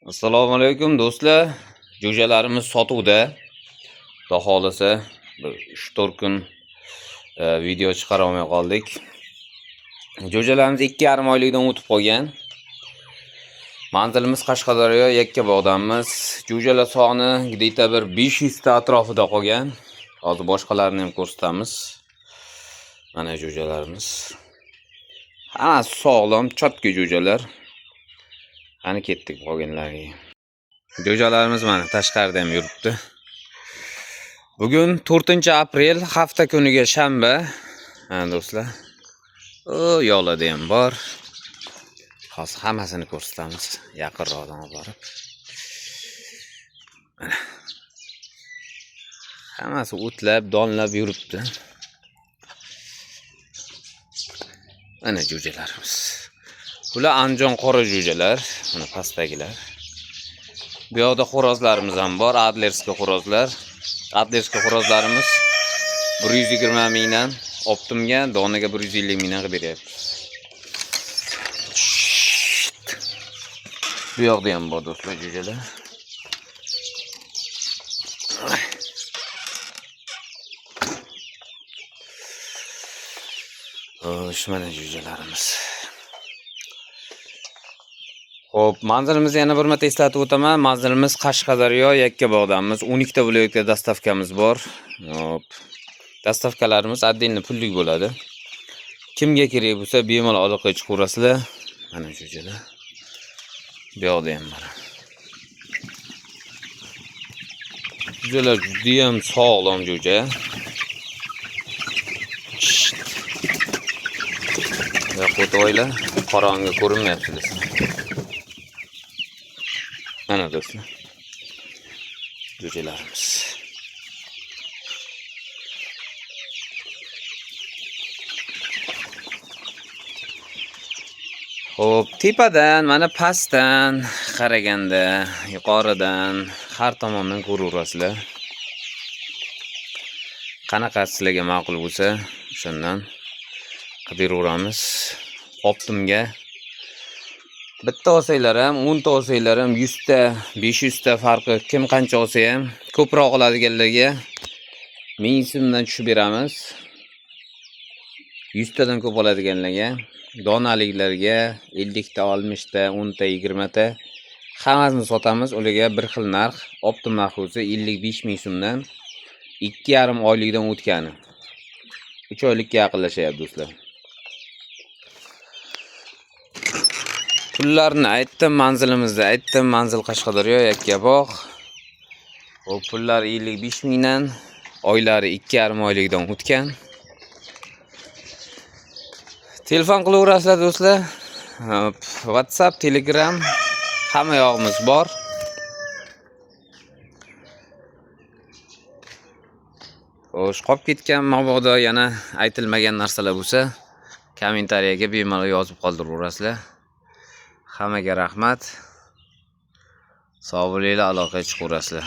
Assalomu alaykum do'stlar. Jo'jalarimiz sotuvda. Xudo xohlasa bir 3-4 kun video chiqara olmay qoldik. Jo'jalarimiz 2,5 oylikdan o'tib qolgan. Manzilimiz Qashqadaryo, Yakkabog'damiz. Jo'jalar soni где-то bir 500 ta atrofida qolgan. Hozir boshqalarini ham ko'rsatamiz. Mana jo'jalarimiz. Hammasi sog'lom, чётко jo'jalar. Qani ketdik qolganlariga. Jo'jalarimiz mana tashqarida ham yuribdi. Bugun 4-aprel, hafta kuniga shanba. Mana do'stlar. U yoqlarda ham bor. Hozir hammasini ko'rsatamiz yaqinroqdan olib borib. Mana. Hammasi o'tlab, donlab yuribdi. Mana jo'jalarimiz. Bular Andijon qora jo'jalar, mana pastdagilar. Bu yoqda xo'rozlarimiz ham bor, Adlerskiy xo'rozlar. Adlerskiy xo'rozlarimiz 120 mingdan оптом ga, donaga 150 mingdan qilib beryapmiz. Bu yoqda ham bor do'stlar jo'jalar. Xo'sh, mana jo'jalarimiz. Xo'p, manzilimizni yana bir marta eslatib o'taman. Manzilimiz Qashqadaryo, Yakkabog'damiz. 12 ta viloyatga доставка miz bor. Xo'p. Доставка larimiz отдельно pullik bo'ladi. Kimga kerak bo'lsa, bemalol aloqaga chiqaverasizlar. Mana jo'jalar. Bu yoqda ham bor. Jo'jalar juda ham sog'lom jo'ja. Bu yoqqa o'tib, qorong'i ko'rinmayapti desam. Mana do'stlar. Jo'jalarimiz. Xo'p, tepadan, mana pastdan qaraganda, yuqoridan har tomondan ko'raverasizlar. Qanaqa sizlarga ma'qul bo'lsa, o'shandan qilib beraveramiz. Оптом ga bitta olsanglar ham, 10 ta olsanglar ham, 100 ta, 500 ta farqi kim qancha olsa ham, ko'proq oladiganlarga 1000 so'mdan tushib beramiz. 100 tadan ko'p oladiganlarga, donaliklarga 50 ta, 60 ta, 10 ta, 20 ta hammasini sotamiz. Ularga bir xil narx, оптом narxi bo'lsa 55 ming so'mdan 2,5 oylikdan o'tgani. 3 oylikka yaqinlashyapti do'stlar. Pullarni aytdim, manzilimizni aytdim. Manzil Qashqadaryo, Yakkabog'. Xo'p, pullar 55 mingdan, oylari 2,5 oylikdan o'tgan. Telefon qilaverasizlar do'stlar. Hop, WhatsApp, Telegram hamma yog'imiz bor. Xo'sh, qolib ketgan mabodo yana aytilmagan narsalar bo'lsa, kommentariyaga bemalol yozib qoldiraverasizlar. Hammaga rahmat. Sog' bo'linglar, aloqaga chiqaverasizlar.